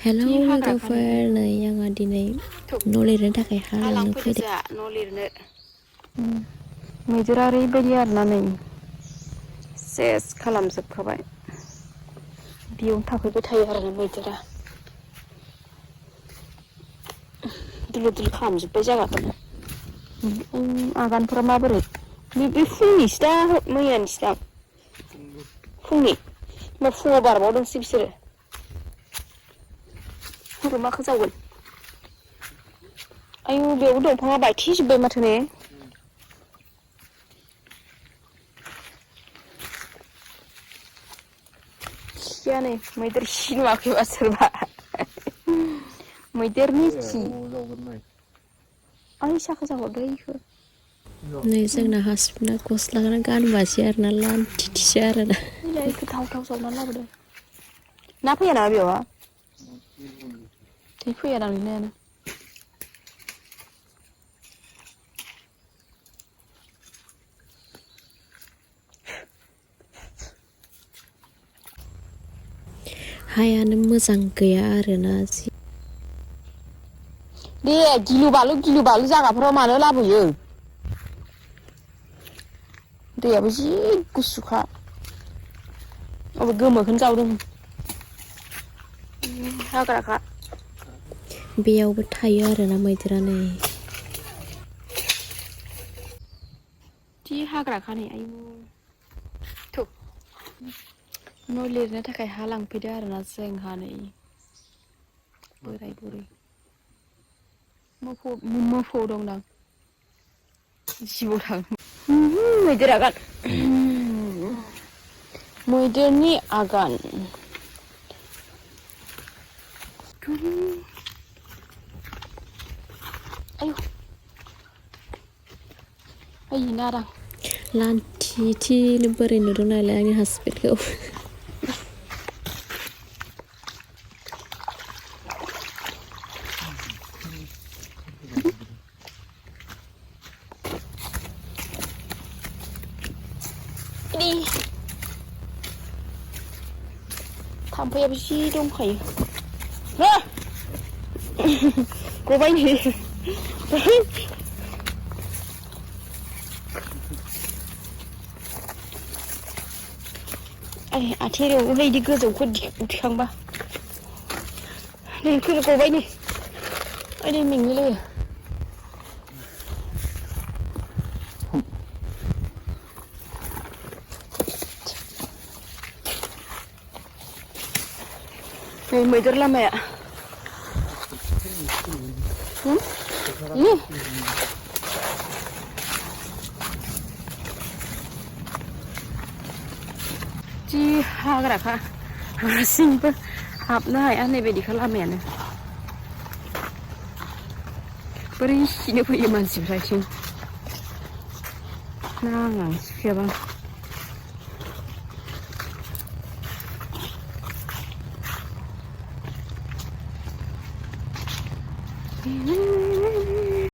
Hello लोगोफोर नै आङो दिनै न' लिरनो थाखाय हा लांनो फैदों। न' लिरनो मैदेरा ओरैबायदि आरोना नै सेस खालामजोबखाबाय बेयावनो थाफैबाय थायो आरो मैदेरा दुलु दुलु खालामजोब्बाय जायगाखौनो आगानफोरा माबोरै बे फुंनिसो दा मैयानिसो दां फुंनि होमबा फुङाव बारबावदोंसो बिसोरो माखौ जावगोन आयु बेयाव दंफाङा बायथेजोब्बाय माथो ने खियानो मैदेर खि नुवाखैबा सोरबा मैदेरनि खि आंनि साखा जाहरदो इखो नै जोंना हासबेन्डआ गस्लाखौनो गानबोआसै आरोना लानथिथिसो आरोना इखो थाव थाव जावना लाबोदो ना फैया नामा बेयावहा फैयादां नायानो हायानो मोजां गैया आरोना दे गिलु बालु जागाफोराव मानो लाबोयो दैयाबो जि गुसुखा अबे गोमोखौनो जावदों हाग्राखा बेयावबो थायो आरोना मैदेरा नै जि हाग्राखा नै आयु थु न' लिरनो थाखाय हा लांफैदो आरोना जोंहा नै बोराय बुरै मोफौ दंदां जिबौ थां मैदेर आगान मैदेरनि आगान आयु ओइ नारां लानथि थिनो बोरै नुदों नालाय आंनि हासबेन्डखौ थाम्फैयाबो जि दंखायो हो गबाय नै आथिं बिदि गोजौखौ दिखांबा नै गबाय नै ओरै मेंनो लोगो नै मैदेर लामाया जि हाग्राखा हारसिंबो हाबनो हाया नैबायदिखा लामायानो बोरै खिनो फैयो मानसिफ्रा इथिं नाङा सिखायाबा